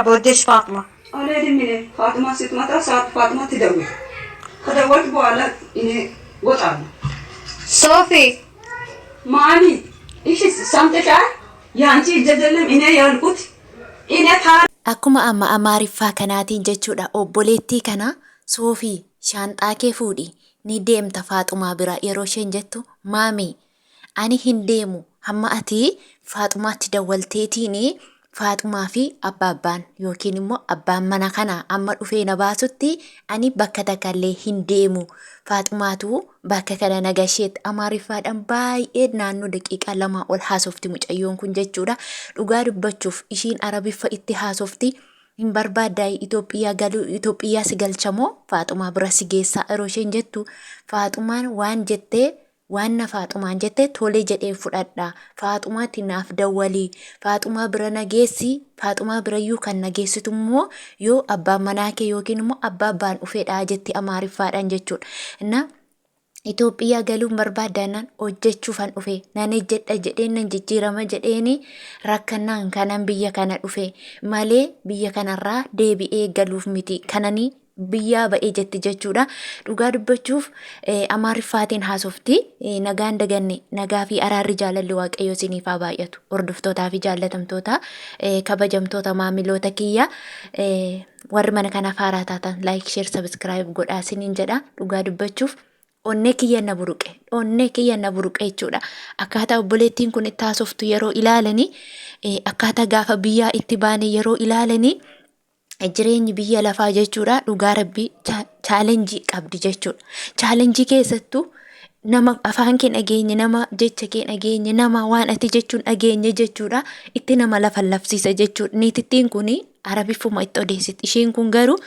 بوديش فاطمة. አልሄድም እኔ ፋጥማ ስትመጣ ሰዓት ፋጥማ ትደውል ከደወልክ በኋላ እኔ ወጣለሁ። ሶፊ። ማሚ እሺ ሰምተሻል? የአንቺ እጅ አይደለም እኔ ያልኩት እኔ Akkuma amma Amaariffaa kanaatiin jechuudha obboleettii kana Soofii shaanxaa kee fuudhi ni deemta Faaxumaa bira yeroo isheen jettu maami ani hin deemu hamma ati Faaxumaatti dawwalteetiin Faaxumaa fi abbaabbaan yookiin immoo abbaan mana kanaa amma dhufee na baasutti ani bakka takkallee hin deemu. Faaxumaatu bakka kana na gasheetti Amaariffaadhaan baay'ee naannoo daqiiqaa lamaa ol haasofti mucayyoon kun jechuudha. Dhugaa dubbachuuf ishiin Arabiffa itti haasofti. Hin barbaaddaa Itoophiyaa galuu Itoophiyaa si galchamoo Faaxumaa bira si geessaa yeroo isheen jettu Faaxumaan waan jettee Waan na Faaxumaan jette tole jedheen fudhadha. Faaxumaatti naaf dawwali. Faaxumaa bira na geessi. Faaxumaa birayyuu kan na geessitu immoo yoo abbaan manaa kee yookiin immoo abbaa abbaan dhufedha jetti Amaariffaadhaan jechuudha. Na Itoophiyaa galuun barbaaddaanaan hojjechuufan dhufe nan hojjedha jedheen nan jijjiirama jedheeni rakkannaan kanan biyya kana dhufe malee biyya kanarraa deebi'ee galuuf miti kanani biyyaa ba'e jetti jechuudha. Dhugaa dubbachuuf Amaariffaatiin haasofti. Nagaan daganne nagaa fi araarri jaalalli Waaqayyoo isiniif haa baay'atu. Hordoftootaa fi jaallatamtoota kabajamtoota maamiloota kiyya warri mana kanaaf haaraa taatan like share subscribe godhaa isiniin jedha. Dhugaa dubbachuuf onnee kiyya na buruqe onnee kiyya na buruqe jechuudha. Akkaataa obboleettiin kun itti haasoftu yeroo ilaalani akkaataa gaafa biyyaa itti baane yeroo ilaalani jireenyi biyya lafaa jechuudha dhugaa rabbii chaalenjii qabdi jechuudha. Chaalenjii keessattuu nama afaan kee dhageenye nama jecha kee dhageenye nama waan ati jechuun dhageenye jechuudha itti nama lafa lafsiisa jechuudha. Niitittiin kun arabiffuma itti odeessiti. Isheen kun garuu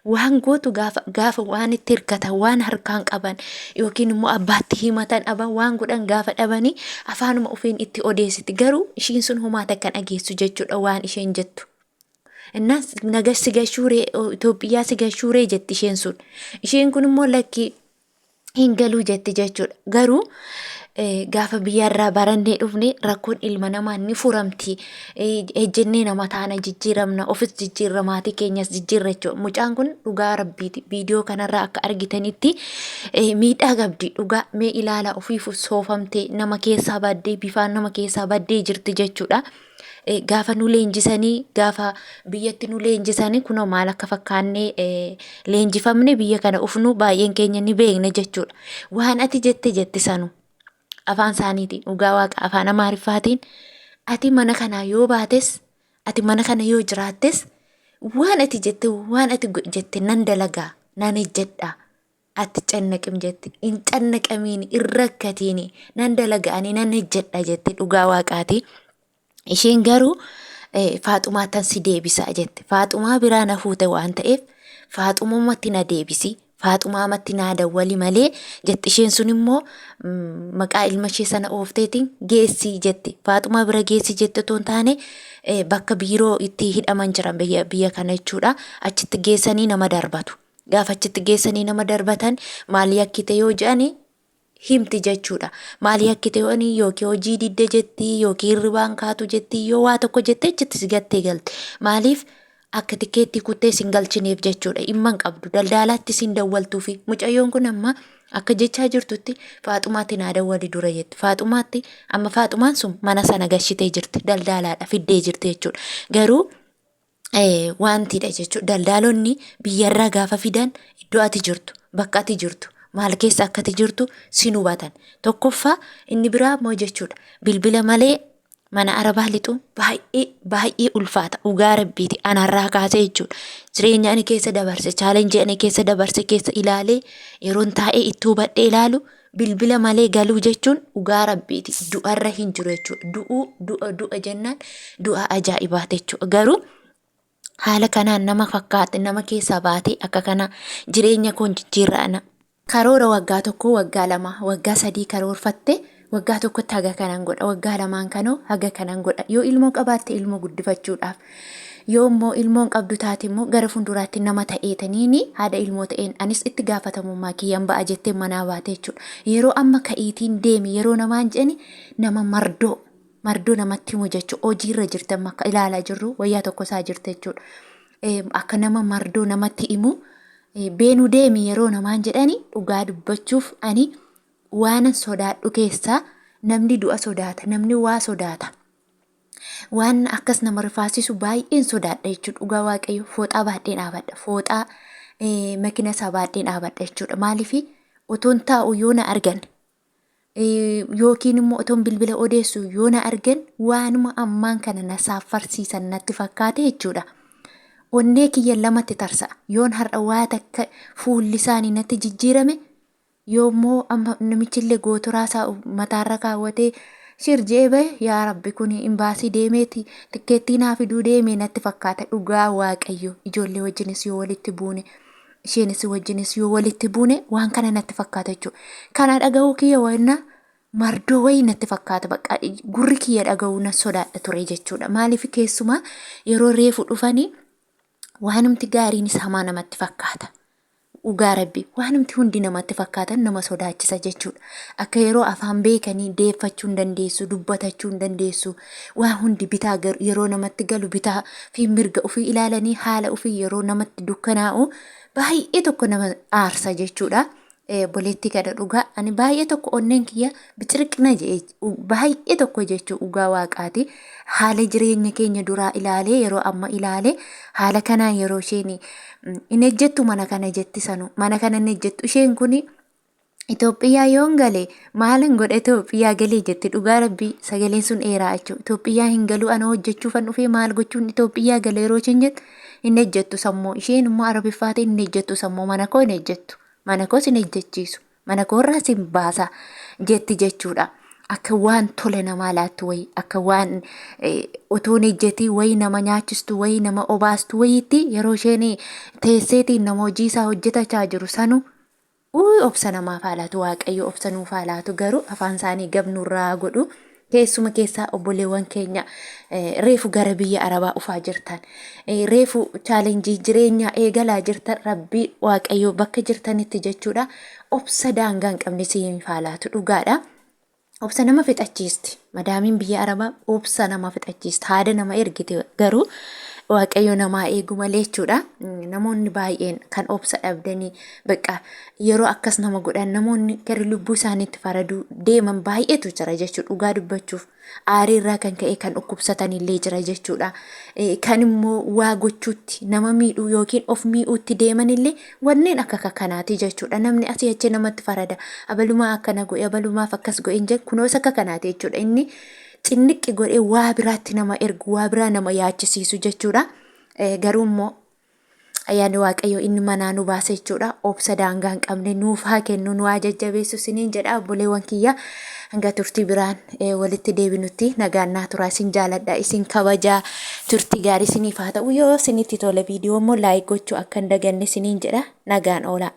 waan gootu gaafa gaafa waan itti hirkatan waan harkaan qaban yookiin immoo abbaatti himatan dhaban waan godhan gaafa dhabanii afaanuma ofiin itti odeessiti. Garuu ishiin sun homaa takka dhageessu jechuudha waan isheen jettu. Innas naga si gashuuree Itoophiyaa si gashuuree jetti isheen sun. Isheen kun immoo lakki hin galuu jetti jechuudha. Garuu gaafa biyyarraa barannee dhufne rakkoon ilma namaa ni furamti. Ejjennee nama taana jijjiiramna ofis jijjiirra maatii keenyas jijjiirra jechuudha. Mucaan kun dhugaa rabbiiti. Viidiyoo kanarraa akka argitanitti miidhaa qabdi. Dhugaa mee ilaala ofiifu soofamtee nama keessaa baddee bifaan nama keessaa baddee jirti jechuudha. Gaafa nu leenjisanii gaafa biyyatti nu leenjisanii kunoo maal akka fakkaannee leenjifamne biyya kana ufnu baay'een keenya ni beekna jechuudha. Waan ati jette jette sanu afaan isaaniitiin dhugaa waaqa afaan amaariffaatiin ati mana kanaa yoo baates ati mana kana yoo jiraattes waan ati jette waan ati jette nan dalagaa nan hojjedha ati cannaqim jette hin cannaqamiin hin rakkatiini nan dalaga ani nan hojjedha jette dhugaa waaqaati. Isheen garuu Faaxumaattan si deebisa jette. Faaxumaa biraa na fuute waan ta'eef Faaxumumatti na deebisi. Faaxumaamatti naa dawwali malee jette. Isheen sun immoo maqaa ilma ishee sana oofteetiin geessi jette. Faaxumaa bira geessi jette otoo hin taane bakka biiroo itti hidhaman jiran biyya biyya kana jechuudha. Achitti geessanii nama darbatu. Gaafa achitti geessanii nama darbatan maal yakkite yoo jedhani himti jechuudha. Maal yakkite yoo ani yookiin hojii didde jetti yookiin hirribaan kaatu jetti yoo waa tokko jettee achitti si gattee galte. Maaliif akka tikeettii kuttee sin galchineef jechuudha. Dhimma hin qabdu. Daldaalaatti sin dawwaltuufi. Mucayyoon kun amma akka jechaa jirtutti Faaxumaatti naa dawwali dura jetti. Faaxumaatti amma Faaxumaan sun mana sana gashitee jirti. Daldaalaadha fiddee jirti jechuudha. Garuu wantiidha jechuudha. Daldaalonni biyyarraa gaafa fidan iddoo ati jirtu, bakka ati jirtu, maal keessa akka ati jirtu sin hubatan. Tokkoffaa inni biraa immoo jechuudha. Bilbila malee mana arabaa lixuun baay'ee baay'ee ulfaata. Dhugaa rabbiiti anarraa kaasee jechuudha. Jireenya ani keessa dabarse, chaalenjii ani keessa dabarse keessa ilaalee yeroon taa'ee itti hubadhee ilaalu bilbila malee galuu jechuun dhugaa rabbiiti. Du'arra hin jiru jechuudha. Du'uu du'a du'a jennaan du'a ajaa'ibaati jechuudha. Garuu haala kanaan nama fakkaate nama keessaa baatee akka kana jireenya koon jijjiirraana. Karoora waggaa tokkoo, waggaa lama, waggaa sadii karoorfatte waggaa tokkotti haga kanan godha, waggaa lamaan kanoo haga kanan godha. Yoo ilmoo qabaatte ilmoo guddifachuudhaaf, yoo immoo ilmoon qabdu taate immoo gara fuulduraatti nama ta'eetaniini haadha ilmoo ta'een anis itti gaafatamummaa kiyyan ba'a jettee manaa baate jechuudha. Yeroo amma ka'iitiin deemi yeroo namaan jedhani nama mardoo. Mardoo namatti himu jechuudha. Hojiirra jirti amma akka ilaalaa jirru wayyaa tokko isaa jirti jechuudha. Akka nama mardoo namatti himu beenuu deemi yeroo namaan jedhani dhugaa dubbachuuf ani waanan sodaadhu keessaa namni du'a sodaata, namni waa sodaata. Waan akkas nama rifaasisu baay'een sodaadha jechuudha. Dhugaa Waaqayyo fooxaa baadheen dhaabadha. Fooxaa makina isaa baadheen dhaabadha jechuudha. Maaliif otoon taa'u yoo na argan yookiin immoo otoon bilbila odeessu yoo na argan waanuma ammaan kana na saaffarsiisan natti fakkaate jechuudha. Onnee kiyya lamatti tarsa'a. Yoon har'a waa takka fuulli isaanii natti jijjiirame. Yoommoo amma namichillee gootoraa isaa mataarra kaawwatee shir je'ee bahe yaa rabbi kun imbaasii deemeeti tikkeettii naa fiduu deeme natti fakkaata dhugaa waaqayyo ijoollee wajjinis yoo walitti buune isheenis wajjinis yoo walitti buune waan kana natti fakkaata jechuudha. Kana dhaga'uu kiyya wanna mardoo wayii natti fakkaata bakka gurri kiyya dhaga'uu na sodaadha ture jechuudha. Maaliif keessumaa yeroo reefu dhufanii waanumti gaariinis hamaa namatti fakkaata. Dhugaa rabbi waanumti hundi namatti fakkaatan nama sodaachisa jechuudha. Akka yeroo afaan beekanii deeffachuu hin dandeessu, dubbatachuu hin dandeessu. Waa hundi bitaa yeroo namatti galu bitaa fi mirga ofii ilaalanii haala ofii yeroo namatti dukkanaa'u baay'ee tokko nama aarsa jechuudha. Obboleettii kana dhugaa ani baay'ee tokko onneen kiyya biciriqna jedhe baay'ee tokko jechuu dhugaa waaqaati. Haala jireenya keenya duraa ilaalee yeroo amma ilaalee haala kanaan yeroo isheen hin ejjettu mana kana jetti sanu mana kana hin ejjettu isheen kuni Itoophiyaa yoon gale maalan godha Itoophiyaa galee jetti dhugaa rabbii sagaleen sun dheeraa jechuudha. Itoophiyaa hin galuu ana hojjechuufan dhufee maal gochuun Itoophiyaa gale yeroo isheen jettu hin ejjettu sammuu isheen immoo arabiffaatiin hin ejjettu sammuu mana koo hin ejjettu. Mana koos hin ejjechiisu. Mana koorraa sin baasa jetti jechuudha. Akka waan tola namaa laattu wayii, akka waan otoo hin ejjetii wayii nama nyaachistu wayii nama obaastu wayiitti yeroo isheen teesseetiin nama hojii isaa hojjetachaa jiru sanu Uuy obsa namaaf haa laatu waaqayyo obsa nuuf haa laatu garuu afaan isaanii gab nurraa godhu keessuma keessaa obboleewwan keenya reefu gara biyya arabaa ufaa jirtan reefu chaalenjii jireenyaa eegalaa jirtan rabbii waaqayyo bakka jirtanitti jechuudha obsa daangaa hin qabne siiniif haa laatu dhugaadha. Obsa nama fixachiisti. Madaamiin biyya Arabaa obsa nama fixachiisti. Haada nama ergite garuu Waaqayyo namaa eegu malee jechuudha. Namoonni baay'een kan obsa dhabdanii bakka yeroo akkas nama godhan namoonni gara lubbuu isaaniitti faraduu deeman baay'eetu jira jechuudha. Dhugaa dubbachuuf aarii irraa kan ka'e kan dhukkubsatan illee jira jechuudha. Kan immoo waa gochuutti nama miidhuu yookiin of miidhuutti deeman illee wanneen akka kanaati jechuudha. Namni asii achi namatti farada. Abalumaa akkana godhe abalumaaf akkas godhe hin jedhu kunoos akka kanaati jechuudha. Inni cinniqqi godhee waa biraatti nama ergu waa biraa nama yaachisiisu jechuudha. Garuu immoo ayyaanni Waaqayyoo inni manaa nu baase jechuudha. Obsa daangaa hin qabne nuuf haa kennu nu haa jajjabeessu isiniin jedha obboleewwan kiyya. Hanga turtii biraan walitti deebinutti nagaan naa turaa isin jaaladha isin kabajaa turtii gaarii isiniif haa ta'u yoo isinitti tole viidiyoo immoo laayik gochuu akka hin daganne isiniin jedha nagaan oolaa.